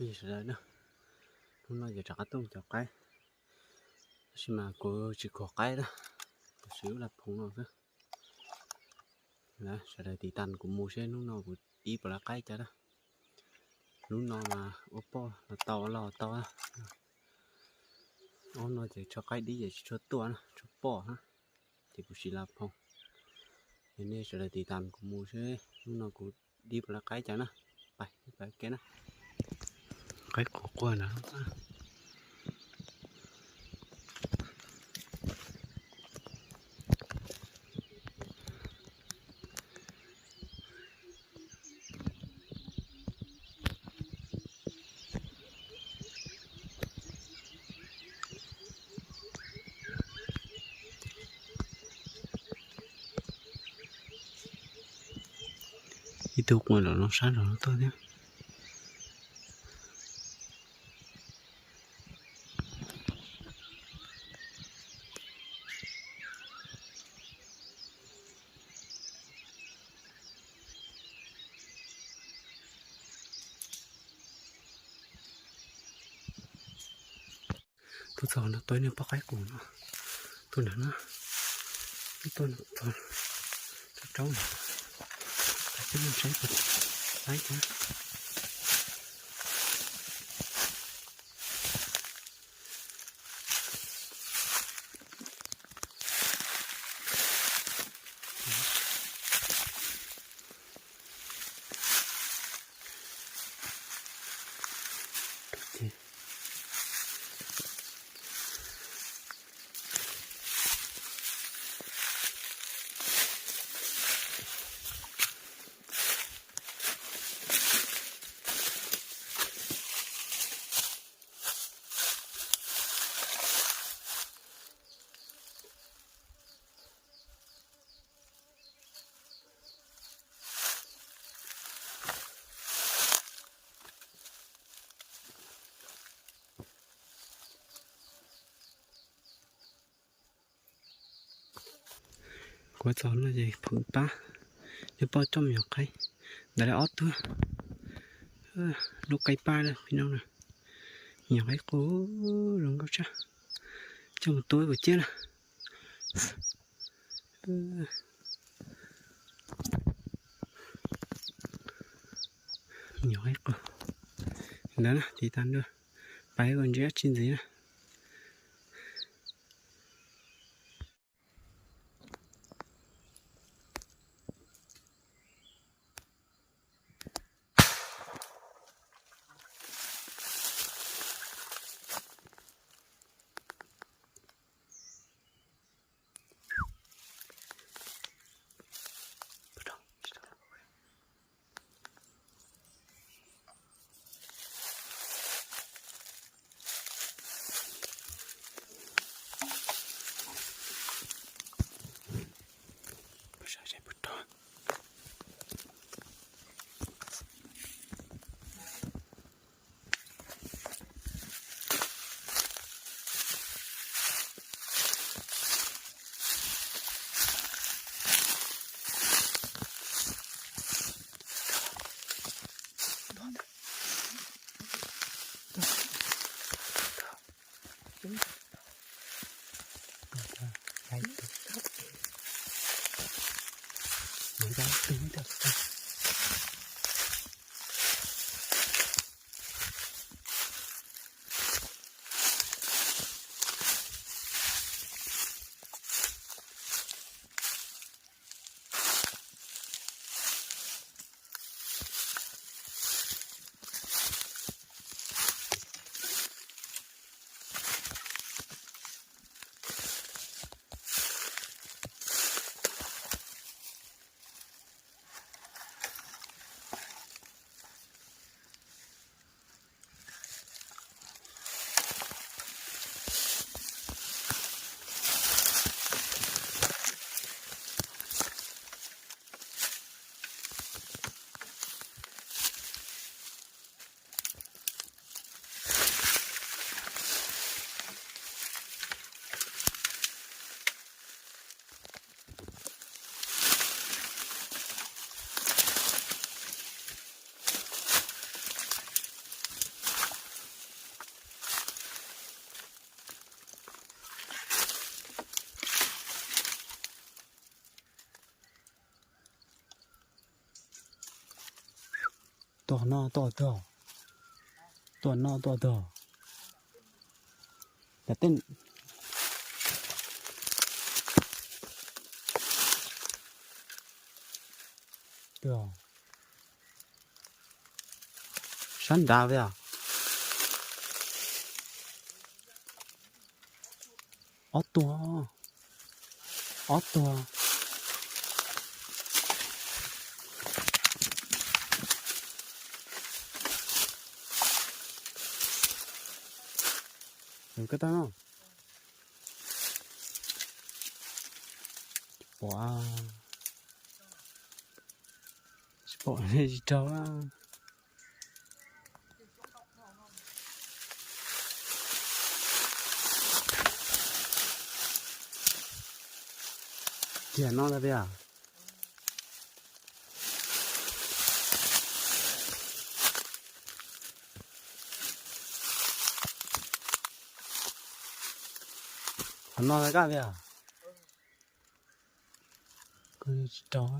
Sawv daws na, hnub no ces rov qab tuaj cov qaib, tab sis mas kuv tsis khuam qaib na, kuv siv lub laj phoom no xwb. Sawv daws tiv tas kuv mus seb hnub no kuv dib puas lawv qaib cas na. Hnub no mas ua poj los tau, ua loj los tau. Ob no ces tshuav qaib dib ces tsis tshua tuaj na, tshuav poj na, ces kuv siv laj phoom. Es nej sawv daws tiv tas kuv mus seb hnub no kuv dib puas lawv qaib cas na. Pais, pais ke na. Qaib qus quaj na. Ib tug quaj los no sab nraud no tuaj thiab. Tuaj txog no tuaj ib niag poj qaib qus no, tuaj nram no, tuaj txog rau rau no, peb mus saib puas laib thiab. Kuv txog no ces phoom pab, nws poj coj me nyuam qaib ntawd lawm ob tug. Lub qaib pab na, peb no na, me nyuam qaib qus zoo nkauj tshaj, coj mus tua ib puas ciab na. Me nyuam qaib qus ntawd na, tiv tas dua, pais ua ntsia tsis ntxiv na. Tuaj no tuaj tuag, tuaj no tuaj tuag. Cov tej tuag sab nrad, ob tuag, ob tuag. Koj tau no, tsis pom, tsis pom tsis raug. Tiag no tiag. Qhov no lawv kaj tiag. Tsis raug.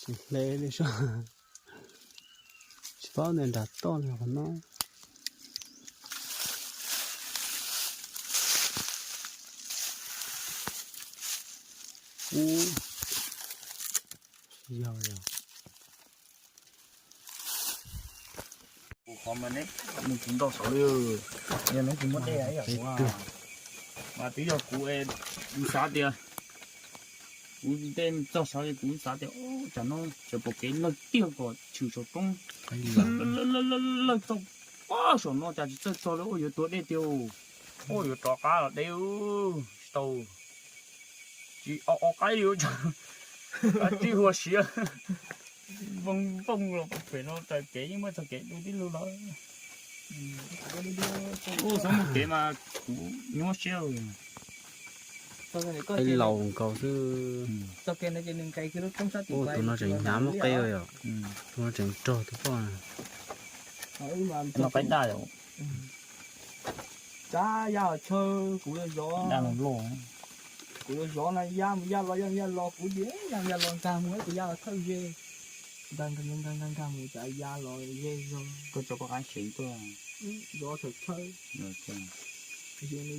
Tsis hle li sab, tsis paub ntawm nram toj li qhov no. Ub, yog yog. Kuv qhov mas neb mus tsis ntog saud li, yog neb tsis muab dej ib yam kuv mas twb yog kuv, kuv xav tias, kuv dej txog saud kuv xav tias tsam no tseem pom kev lawg tiag kom tshwm saum roob, lawg txog pab saum no cas tsis txawj txog li, ua yuav tuag dej tiag. Ua yuav rov qab los deb, tsis tau, tsis o o qaib li, tsib hua siav. Npoo npoo los pem no raws kev yeej muaj txog kev dua tib lug los. Ub, txhob muaj kev mas kuv nyuaj siab. Laus nkaus xwb. Ub, tus no tseem hnyav muab qe yom. Tus no tseem rog tus poj. No qaib daj yom. Tsab ya chaw kuv yuav zov, kuv yuav zov na, ya mus ya los, ya mus ya los, kuv tias ya mus ya los nkag mus, kuv ya los thawj ze, nkag nkag nkag nkag mus tsam ya los ze zog. Koj tso koj qab seev tuaj. Zov thaum chaw,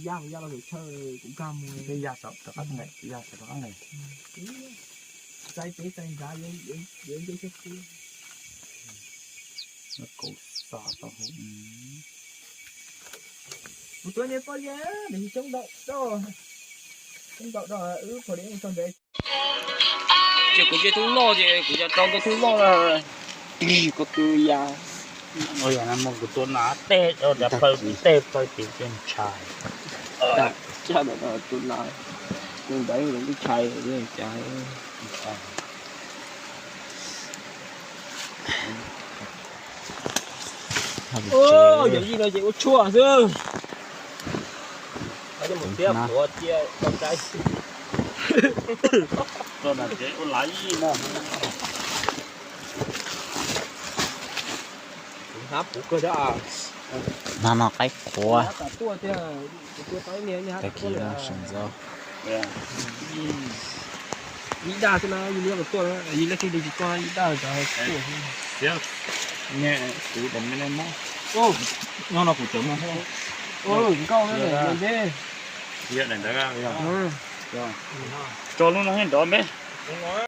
ya mus ya los thaum chaw kuv nkag mus. Ya rov qab, ya rov qab. Txais pem txais nrad yuav nce tsheb pub. Kauv xav tau hauv. Kuv tuav niag poj yas, coob ntau, coob ntau, wb pom li txog ntev. Ces kuv nce tub loj ces kuv yog rau ntau tub loj na. Koj tu ya. Ua yog no kuv tua nas tej, tej plaws tim ces ntshai. Tsaj ntawm no tus nas, tus ntawd ntshai cas. Yog yij no ces ua tshuaj xwb. Mus tiab qhuav cia tau cai. Ua lav yij no. Hnab puv kawg thiab. Hnab no qaib qhuav. Tag kis no sawv ntxov. Ib daj xwb na, yus nyob kom tuaj, yus lej twg li tsis tuaj ib daj. Kuv no kuv cov no. Nkauj ntawd. Tso lub no nrov npe.